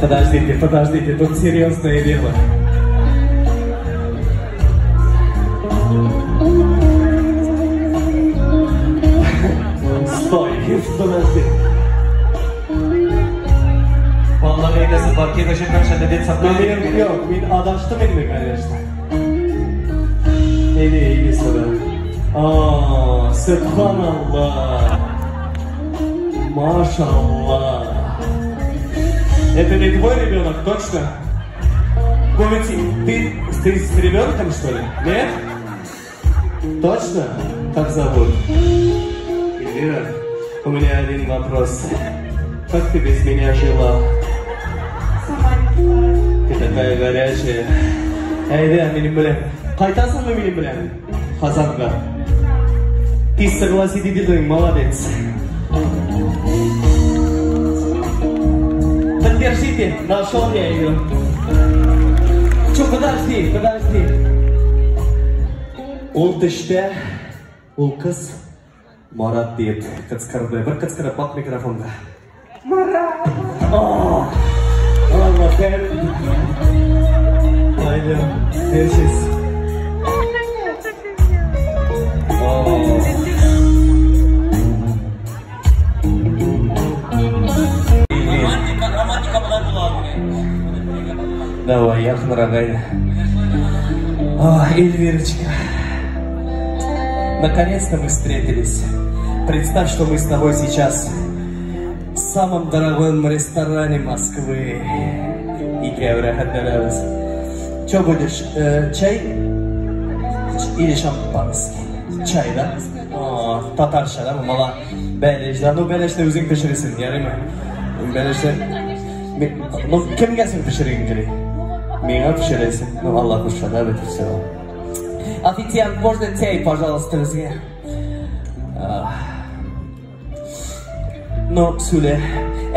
Подождите, подождите, тут серьезное дело. Стой, подожди. Vallahi eylesi var, кешеннән шәдәдет саклап. Юк, мин адаштым инде, конечно. Эйдә, эйдә сюда. А, субханаллах. Машаллах. Это не твой ребенок, точно? Помните, ты с ребенком, что ли? Нет? Точно? Как зовут? Эльвира, у меня один вопрос. Как ты без меня жила? Сама не знаю. Ты такая горячая. Әйдә, минем белән. Кайтасыңмы минем белән? Казанга. Ты согласись, дидең, молодец. Поддержите, нашел я ее. Че, подожди, подожди. Ул төштә, ул кыз Марат дип кычкырды. Бер кычкырып бак микрофонга. Марат! Алла, Пойдем, держись. О. Давай, якынрак. О, Эльвирочка. Наконец-то мы встретились. Представь, что мы с тобой сейчас в самом дорогом ресторане Москвы. Икәү рәхәтләнәбез. Че будешь? Чай или шампанский? Чай, да? О, татарча, да? Мала бәлеш, да? Ну, бәлешне үзең пешерәсең, ярыймы? Бәлешне... Ну, кемгә син пешергең килә? Миңа пешерәсең. Ну, Алла кушса, да, бит все. Официант, можно чай, пожалуйста, безгә? Ну, сөйлә.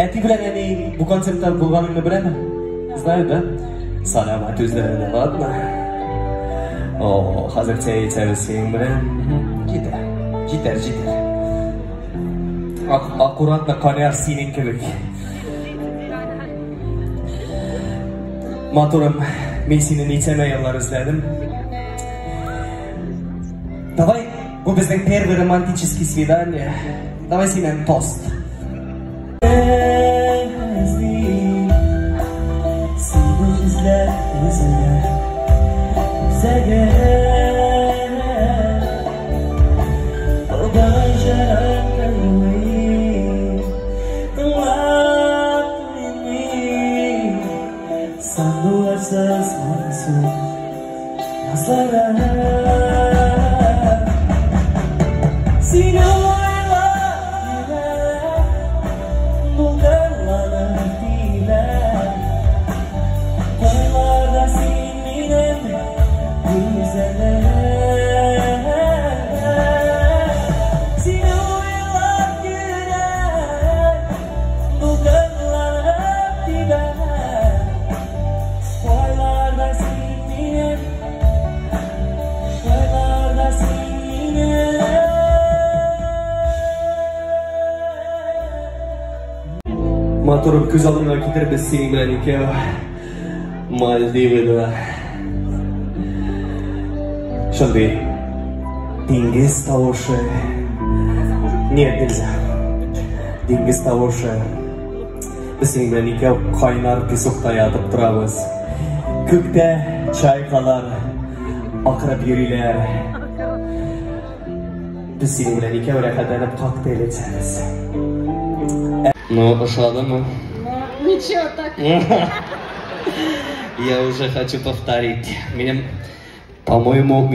Әти белән әни бу концертта булганыңны беләме? Знаю, да? Сәлам әйт үзләренә, ладно? О, хәзер чәй эчәбез синең белән. Җитәр, җитәр, җитәр. Аккуратно кайнар синең кебек. Матурым, мин сине ничәмә еллар эзләдем. Давай, бу безнең первый романтический свидание. Давай синнән тост. Матурым, күз алдыңа китер, без синең белән икәү Мальдивада. Шундый диңгез тавышы. Нет, нельзя. Диңгез тавышы. Без синең белән икәү кайнар песокта ятып торабыз. Күктә чайкалар акырып йөриләр. Без синең белән икәү рәхәтләнеп коктейль эчәбез. Ну, ошадымы? Ну, ничего так. Я уже хочу повторить. Меня, по-моему,